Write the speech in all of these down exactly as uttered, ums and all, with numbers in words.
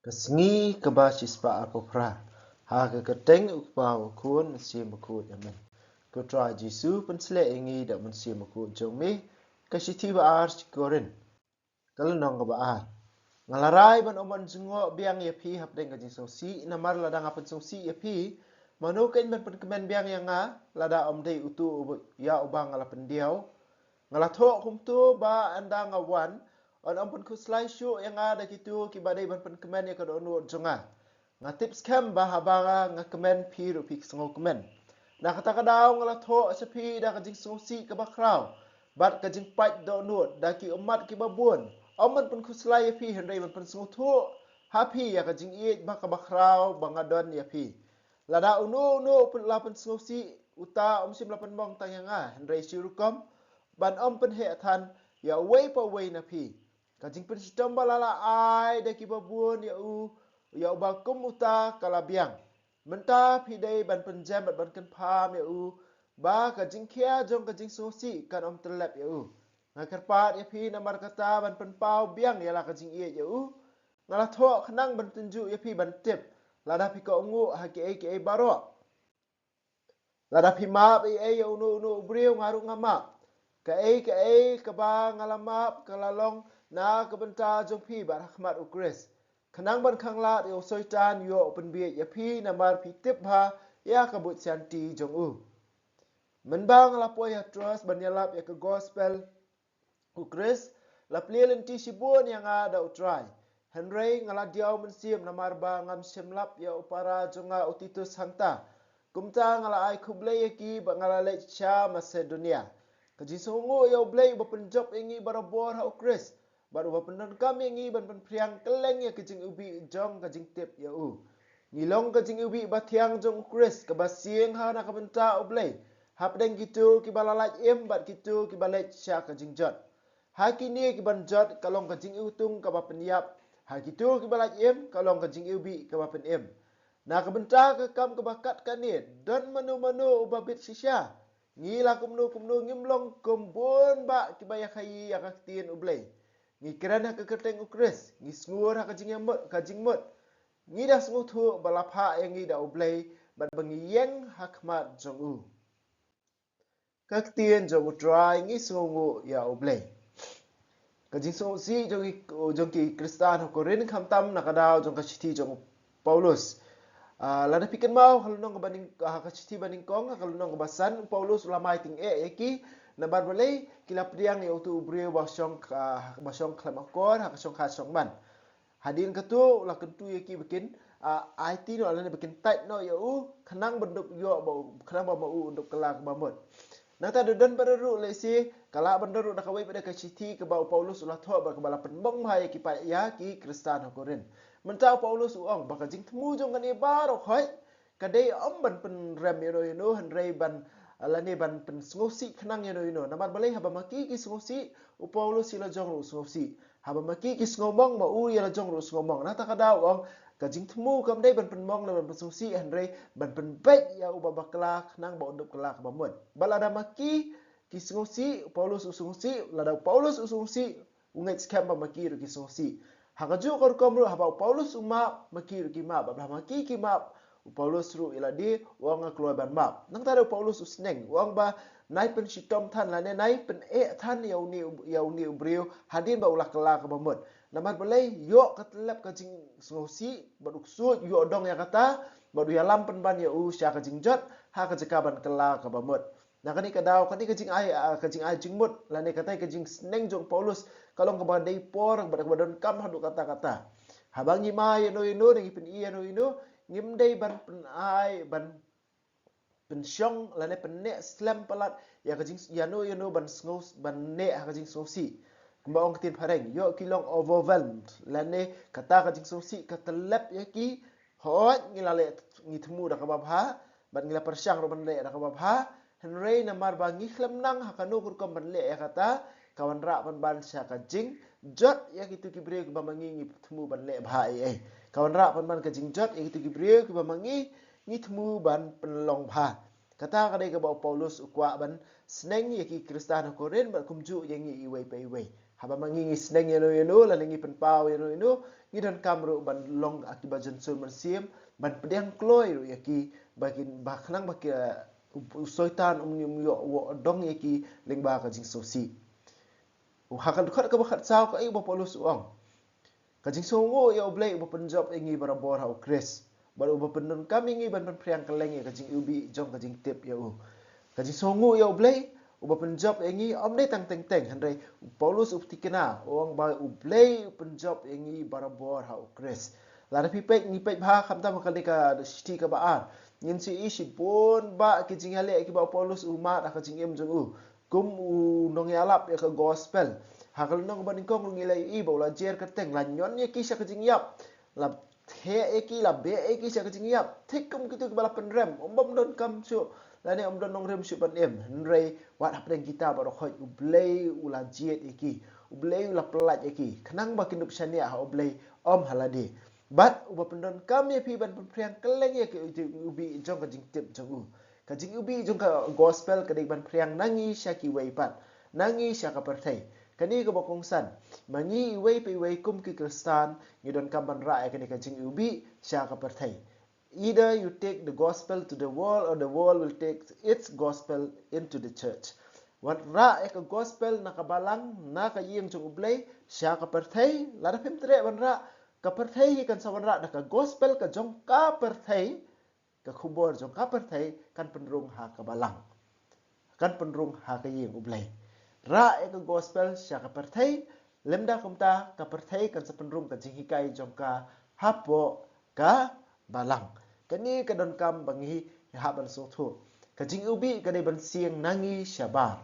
Ka sngi kaba shispah arphew phra. Ha ka kyrteng U Kpa, U Khun, Mynsiem Bakhuid. Amen. Ko Trai Jisu, pynshlei ïa ngi da u Mynsiem Bakhuid jong me. Ka shithi ba ar sha ki Korinth, ka lynnong kaba ar. Nga la rai ban ym ban jngoh biang ïa phi hapdeng ka jingsngewsih, namar lada nga pynsngewsih ïa phi, mano kein ban pynkmen biang ïa nga, lada ym dei uto uba, ïa uba nga la pyndiaw? Nga la thoh kumto ba ynda nga wan, yn ym pynkhuslai shuh ïa nga da kito kiba dei ban pynkmen ïa ka dohnud jong nga. Nga tip skhem ba haba nga kmen, phi ruh phi sngewkmen. Na kata ka daw nga la thoh sha phi da ka jingsngewsih kaba khraw bad ka jingpait dohnud, da ki ummat kiba bun, ym ban pynkhuslai ïa phi, hynrei ban pynsngewthuh ha phi ïa ka jingïeit ba kaba khraw ba nga don ïa phi. Lada uno uno u pyn-, la pynsngewsih, uta um shym la pynmong tang ïa nga, hynrei shi rukom ban ym pynheh than ïa uwei pa uwei na phi. Ka jingpynshitom ba la la ai da kiba bun ïa u, ïa uba kum uta, ka la biang. Mynta phi dei ban pynjem bad ban kynpham ïa u ba ka jingkhia jong ka jingsngewsih kan ym tyllep ïa u. Nga kyrpad ïa phi namar kata ban pynpaw biang ïa la ka jingïeit ïa u. Nga la thoh khnang ban tynjuh ïa phi ban tip, lada phi kohnguh ha kiei kiei baroh. Lada phi map ei ei ïa uno uno u briew, nga ruh nga map. Kaei kaei kaba nga la map ka la long na ka bynta jong phi bad ha khmat U Khrist, khnang ban khanglad ïa u Soitan ïoh u pynbieit ïa phi, namar phi tip bha ïa ka buit shanti jong u. Mynba nga la poi ha Troas ban ïalap ïa ka gospel U Khrist, la plie lynti shibun ïa nga da U Trai. Hynrei nga la diaw mynsiem namar ba ngam shym lap ïa u para jong nga u Titus hangta. Kumta nga la ai khublei ïa ki bad nga la leit sha Masedonia. Ka jingsngewnguh ïa U Blei uba pynjop ïa ngi barabor ha U Khrist, bad uba pyndonkam ïa ngi ban pynphriang kylleng ïa ka jingïohi jong ka jingtip ïa u. Ngi long ka jingïohi bathiang jong U Khrist, kaba sing ha na ka bynta U Blei, hapdeng kito kiba la lait im bad kito kiba leit sha ka jingjot. Ha kine kiban jot ka long ka jingïohi kaba pynïap, ha kito kiba lait im ka long ka jingïohi kaba pynim. Na ka bynta ka kam kaba kat kane, don mano mano uba bit shisha. Ngi la kumno kumno, ngim long kum bun bah kiba ïakhaïi ïa ka ktien U Blei. Ngi kren ha ka kyrteng U Khrist, ngi sngur ha ka jingïamut, ka jingmut. Ngi da sngewthuh ba la phah ïa ngi da U Blei, bad ba ngi ïeng ha khmat jong u. Ka ktien jong U Trai. Ngi sngewnguh ïa U Blei. Ka jingsngewsih jong ki, jong ki Khristan ha Korinth, khamtam na ka daw jong ka shithi jong u Paulus. Ah, lada phi kynmaw ha lynnong kaba nyng-, ha ka shithi ba nyngkong, ha ka lynnong kaba san, u Paulus u la mai tyngeh ïa ki, namar balei? Ki la pdiang ïa uto u briew ba shong, ah, ba shong khlem akor ha ka shongkha shongman. Hadien kato u la kyntu ïa ki ba kin, ah, aiti noh lane ba kin tait noh ïa u, khnang ban dup ïoh ba u, khnang ba ma u un dup kylla kaba mut. Nangta da don pat ruh lehse, ka lah ban don ruh da kawei pat da ka shithi kaba u Paulus u la thoh bad kaba la pynmong bha ïa ki paid, ïa ki Khristan ha Korinth. Mynta u Paulus u ong ba ka jingthmu jong kane baroh khoit ka dei ym ban pynrem ïano ïano, hynrei ban, lane ban pynsngewsih khnang ïano ïano. Namar balei? Haba ma ki ki sngewsih, u Paulus ïa la jong ruh u sngewsih. Haba ma ki ki sngewmong, ma u ïa la jong ruh u sngewmong. Nangta ka daw u ong, ka jingthmu kam dei ban pynmong ne ban pynsngewsih, hynrei ban pynbeit ïa uba bakla khnang ba un dup kylla kaba mut. Bad lada ma ki ki sngewsih, u Paulus u sngewsih, lada u Paulus u sngewsih, u ngeit skhem ba ma ki ruh ki sngewsih. Ha kajuh ka rukom ruh, haba u Paulus u map, ma ki ruh ki map. Bad haba ma ki ki map, u Paulus ruh ïa lade u ong, nga kloi ban map. Nangta da u Paulus u sneng, u ong ba nai pynshitom than lane nai pyneh than ïa une, ïa une u briew hadien ba u la kylla kaba mut. Namar balei? Ïoh ka tyllep ka jingsngewsih, bad u ksuid u ïoh dong ïa kata, bad u ïalam pynban ïa u sha ka jingjot ha ka jaka ban kylla kaba mut. Na kane ka daw, kane ka jingai, ah, ka jingai jingmut lane katai ka jingsneng jong u Paulus ka long kaba dei por bad kaba donkam haduh katta katta. Haba ngi ai ïano ïano, ngi pyni ïano ïano, ngim dei ban pynai, ban pynshong lane pynneh slem palat ïa ka jing, ïano ïano ban sngew, ban neh ha ka jingsngewsih. Kumba ong ka ktien phareng, ïoh ki long overwhelmed, lane kata ka jingsngewsih ka tyllep ïa ki. Hooid, ngi la leh, ngi thmu da kaba bha, bad ngi la pyrshang ruh ban leh da kaba bha, hynrei namar ba ngi khlem nang ha kano ka rukom ban leh ïa kata, ka wanrah pynban sha ka jingjot ïa kito ki briew kiba ma ngi ngi thmu ban leh bha ei ei. Ka wanrah pynban ka jingjot ïa kito ki briew kiba ma ngi ngi thmu ban pynlong bha. Kata ka dei kaba u Paulus u kwah ban sneng ïa ki Khristan ha Korinth bad kumjuh ïa ngi iwei pa iwei. Haba ma ngi ngi sneng ïano ïano, lane ngi pynpaw ïano ïano, ngi donkam ruh ban long ha kiba jynsun mynsiem, ban pdiang kloi ruh ïa ki, ba kin, ba khnang ba ki, u, u Soitan um, um ïoh, u dong ïa ki lyngba ka jingsngewsih. U ha ka dkhot kaba khatsaw ka ïa ba Paulus u ong. Ka jingsngewnguh ïa U Blei uba pynjop ïa ngi barabor ha U Khrist. Bad uba pyndonkam ïa ngi ban pynphriang kylleng ïa ka jingiwbih jong ka jingtip ïa u. Ka jingsngewnguh ïa U Blei uba pynjop ïa ngi, ym dei tang teng teng, hynrei u Paulus u thikna, u ong ba U Blei u pynjop ïa ngi barabor ha U Khrist. Lada phi peit, ngi peit bha khamtam ha kane ka shithi kaba ar, ngin sa ïohi shibun bah ki jingïaleh kiba u Paulus u mad ha ka jingim jong u. Kum u nongïalap ïa ka gospel. Ha ka lynnong ba nyngkong ruh ngi la ïohi ba u la jer kyrteng, la ñion ïa ki sha ka jingïap. La theh ïa ki, la beh ïa ki sha ka jingïap. Thik kum kito kiba la pynrem, ym bym donkam shuh, lane ym don nongrim shuh ban im. Hynrei wat hapdeng kita baroh khoit U Blei u la jied ïa ki. U Blei u la pyllait ïa ki. Khnang ba kin dup shaniah ha U Blei, ym ha lade. Bad uba pyndonkam ïa phi ban pynphriang kylleng ïa ka jingiwbih jong ka jingtip jong u. Ka jingiwbih jong ka gospel ka dei ban phriang na ngi sha kiwei pat, na ngi sha ka pyrthei. Kane kaba kongsan, ma ngi iwei pa iwei kum ki Khristan, ngi donkam ban rah ïa kane ka jingiwbih sha ka pyrthei. Either you take the gospel to the world, or the world will take its gospel into the church. Wat rah ïa ka gospel na ka balang, na ka ïing jong U Blei, sha ka pyrthei. Lada phim treh ban rah, ka pyrthei hi kan sa wanrah da ka gospel ka jong ka pyrthei. Ka khubor jong ka pyrthei kan pynrung ha ka balang, kan pynrung ha ka ïing U Blei. Rah ïa ka gospel sha ka pyrthei, lymda kumta ka pyrthei kan sa pynrung ka jinghikai jong ka hapoh ka balang. Kane ka donkam ba ngi hap ban sngewthuh. Ka jingiwbih ka dei ban siang na ngi shabar.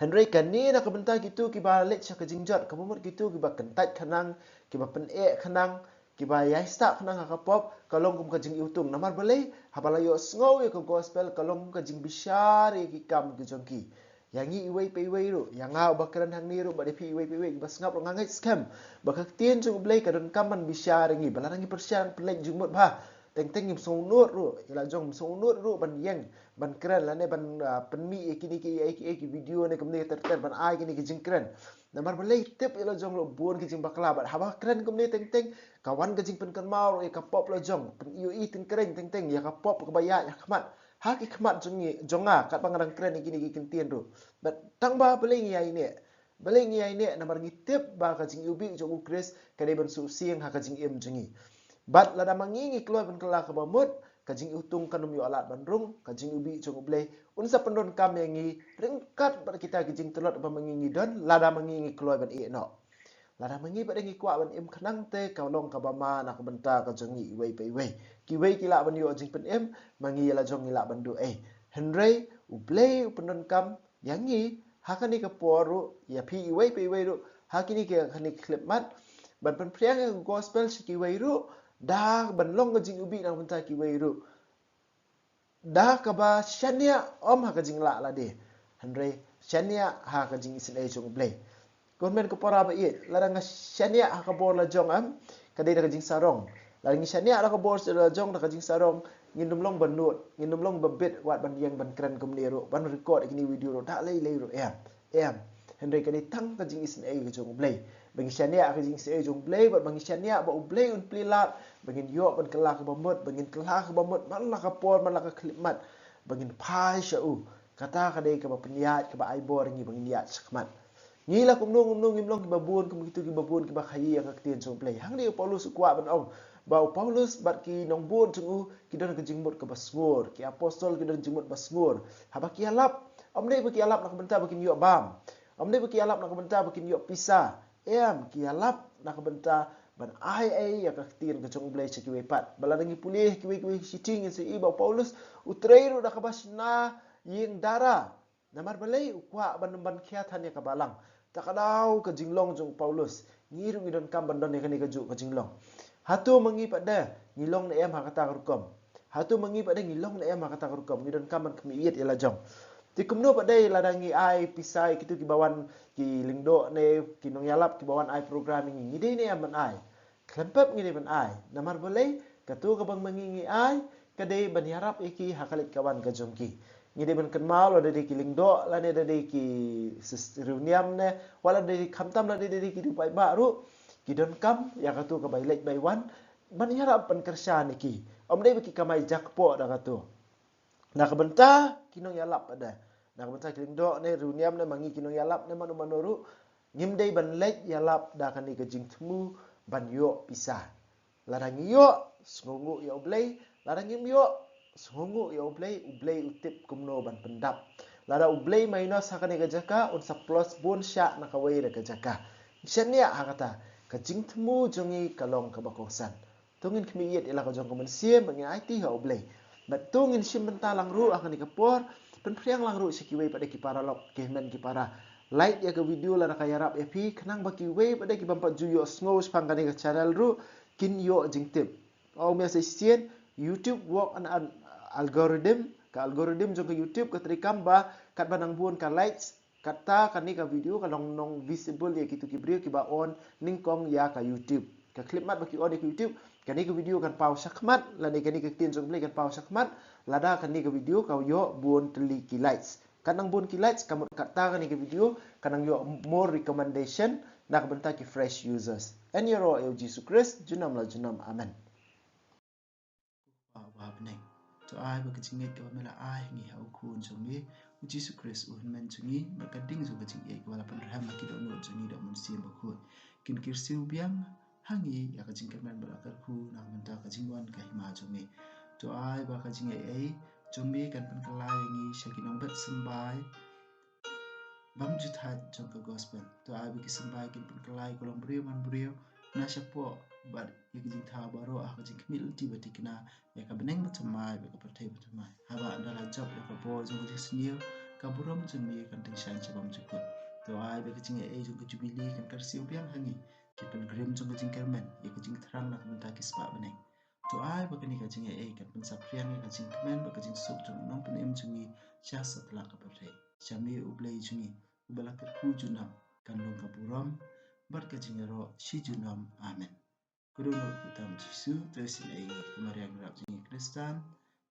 Hynrei kane na ka bynta kito kiba leit sha ka jingjot, kaba mut kito kiba kyntait khnang, kiba pyneh khnang, kiba ïaistah khnang ha ka pop, ka long kum ka jingiwtung. Namar balei? Haba la ïohsngew ïa ka gospel, ka long kum ka jingbishar ïa ki kam ki jong ki. Ïa ngi iwei pa iwei ruh, ïa nga uba kren hangne ruh, bad ïa phi iwei pa iwei kiba sngap ruh, nga ngeit skhem ba ka ktien jong U Blei ka donkam ban bishar ïa ngi. Ba lada ngi pyrshang pynleit jingmut bha, teng teng ngim sngewnud ruh, ïa la jong ngim sngewnud ruh ban ïeng, ban kren lane ban, ah, pynmih ïa kine ki, ïa ki, ïa ki video ne kumne ter ter, ban ai kine ki jingkren. Namar balei? Tip ïa la jong ruh bun ki jingbakla, bad haba kren kumne teng teng, ka wan ka jingpynkynmaw ruh ïa ka pop la jong, pyn-, ïohi tyngkreiñ teng teng ïa ka pop kaba ïaid ha khmat, ha ki khmat jong ngi, jong nga, katba nga dang kren ïa kine ki kyntien ruh. Bad tang ba balei ngi ïaineh? Balei ngi ïaineh? Namar ngi tip ba ka jingiwbih jong U Khrist ka dei ban shu siang ha ka jingim jong ngi. Bad lada ma ngi ngi kloi ban kylla kaba mut, ka jingiwtung kan ym ïoh lad ban rung, ka jingiwbih jong U Blei un sa pyndonkam ïa ngi ryngkat bad kita ki jingtlot ba ma ngi ngi don, lada ma ngi ngi kloi ban ïeh noh. Lada ma ngi pat ngi kwah ban im khnang te, ka long kaba ma na ka bynta ka jong ngi iwei pa iwei. Kiwei ki lah ban ïoh jingpynim, ma ngi ïa la jong ngi lah ban duh ei. Hynrei U Blei u pyndonkam ïa ngi ha kane ka por ruh, ïa phi iwei pa iwei ruh ha kine ki, kane ki khyllipmat, ban pynphriang ïa ka gospel sha kiwei ruh, da ban long ka jingiwbih na ka bynta kiwei ruh. Da kaba shaniah ym ha ka jinglah lade, hynrei shaniah ha ka jingisynei jong U Blei. Ko hynmen ko para ba ïeit, lada nga shaniah ha ka bor la jong, em, ka dei da ka jingsarong. Lada ngi shaniah da ka bor la jong, da ka jingsarong, ngin ym long ba nud, ngin ym long ba bit wat ban ïeng ban kren kumne ruh, ban record ïa kine video ruh, da lei lei ruh, em, em. Hynrei ka dei tang ka jingisynei ka jong U Blei. Ba ngi shaniah ka jingisynei jong U Blei, bad ba ngi shaniah ba U Blei un plie lad, ba ngin ïoh ban kylla kaba mut, ba ngin kylla kaba mut man la ka por, man la ka khyllipmat, ba ngin phai sha u. Kata ka dei kaba pynïaid, kaba ai bor ïa ngi ba ngin ïaid shakhmat. Ngi la kumno kumno ngim long kiba bun kum kito kiba bun kiba khaïi ïa ka ktien jong U Blei. Hangne u Paulus u kwah ban ong ba u Paulus bad ki nongbud jong u ki don ka jingmut kaba sngur, ki apostol ki don jingmut ba sngur. Haba ki ïalap, ym dei ba ki ïalap na ka bynta ba kin ïoh bam, ym dei ba ki ïalap na ka bynta ba kin ïoh pisa. Em, ki ïalap na ka bynta ban ai ei ïa ka ktien ka jong U Blei sha kiwei pat. Ba lada ngi pule kiwei kiwei ki shithi ngin sa ïohi ba u Paulus u trei ruh da kaba shna ïing dara. Namar balei? U kwah ban, ban khia than ïa ka balang. Ta ka daw ka jinglong jong u Paulus, ngi ruh ngi donkam ban don ïa kane kajuh ka jinglong. Hato ma ngi pat de ngi long ne em ha kata ka rukom? Hato ma ngi pat de ngi long ne em ha kata ka rukom? Ngi donkam ban khmih ïit ïa la jong. Te kumno pat de lada ngi ai pisa ïa kito kiba wan, ki lyngdoh ne ki nongïalap kiba wan ai program ïa ngi, ngi dei ne em ban ai? Khlem pep ngi dei ban ai. Namar balei? Kato kaba ma ngi ngi ai ka dei ban ïarap ïa ki ha ka leit ka wan ka jong ki. Ngi dei ban kynmaw lada dei ki lyngdoh lane da dei ki sis riewniam ne, wat lada dei khamtam lada dei ki dei paidbah ruh, ki donkam ïa katu ka bai leit bai wan ban ïarap ban kyrshan ïa ki. Ym dei ba ki kamai jakpoh da katu. Na ka bynta ki nongïalap pat de, na ka bynta ki lyngdoh ne riewniam ne ma ngi ki nongïalap ne mano mano ruh, ngim dei ban leit ïalap da kane ka jingthmu ban ïoh pisa. Lada ngi ïoh, sngewnguh ïa U Blei, lada ngim ïoh, sngewnguh ïa U Blei, U Blei u tip kumno ban pyndap. Lada U Blei Minus ha kane ka jaka, un sa plus bun shah na kawei re ka jaka. Shaniah ha kata, ka jingthmu jong ngi ka long kaba kongsan. To ngin khmih ïit ïa la ka jong ka mynsiem, ba ngin aiti ha U Blei. Bad to ngin shim bynta lang ruh ha kane ka por, pynphriang lang ruh sha kiwei pat de ki para lok, ki hynmen ki para. Like ïa ka video lada ka ïarap ïa phi, khnang ba kiwei pat de ki bym pat ju ïohsngew shaphang kane ka channel ruh, kin ïoh jingtip. Ong mia sa shisien, YouTube work on an algorithm, ka algorithm jong ka YouTube ka treikam ba katba nang bun ka likes, kata kane ka video ka long nong visible ïa kitu ki briew kiba on nyngkong ïa ka YouTube. Ka khyllipmat ba ki on ïa ka YouTube, kane ka video kan paw shakhmat, lane kane ka ktien jong U Blei kan paw shakhmat, lada kane ka video ka ïoh bun tylli ki likes. Kan nang bun ki likes, ka mut kata kane ka video kan nang ïoh more recommendation na ka bynta ki fresh users. Yn ïaroh ïa U Jisu Khrist, junom la junom. Amen. Ko Kpa uba ha bneng, to ai ba ka jingngeit kaba me la ai ha ngi ha U Khun jong me U Jisu Khrist U Hynmen jong ngi, bad ka ding jong ka jingïeit kaba la pynrhem ha ki dohnud jong ngi da U Mynsiem Bakhuid, kin kyrsiew biang ha ngi ïa ka jingkyrmen bad la kyrkhu na ka bynta ka jingwan ka hima jong me. To ai ba ka jingaiei jong me kan pynkylla ïa ngi sha ki nongbet symbai bymjuthaid jong ka gospel. To ai ba ki symbai kin pynkylla ïa ka longbriew manbriew na shapoh bad ïa ka jingthaw baroh ha ka jingkhmih lynti ba thikna ïa ka bneng bathymmai bad ka pyrthei bathymmai. Haba ynda la jop ïa ka bor jong ka jingsniew, ka burom jong me kan tyngshaiñ sha bymjukut. To ai ba ka jingaiei jong ka jubili kan kyrsiew biang ha ngi, ki pilgrim jong ka jingkyrmen, ïa ka jingthrang na ka bynta ki spah bneng. To ai ba kane ka jingaiei kan pynsaphriang ïa ka jingkmen bad ka jingsuk jong u Nongpynim jong ngi sha satlak ka pyrthei. Sha me U Blei jong ngi uba la kyrkhu junom, kan long ka burom bad ka jingïaroh shi junom. Amen. Ka dohnud kyrteng U Jisu, to isynei ïa ngi, ka Maria nongrep jong ngi Khristan,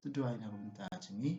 to duwai na ka bynta jong ngi,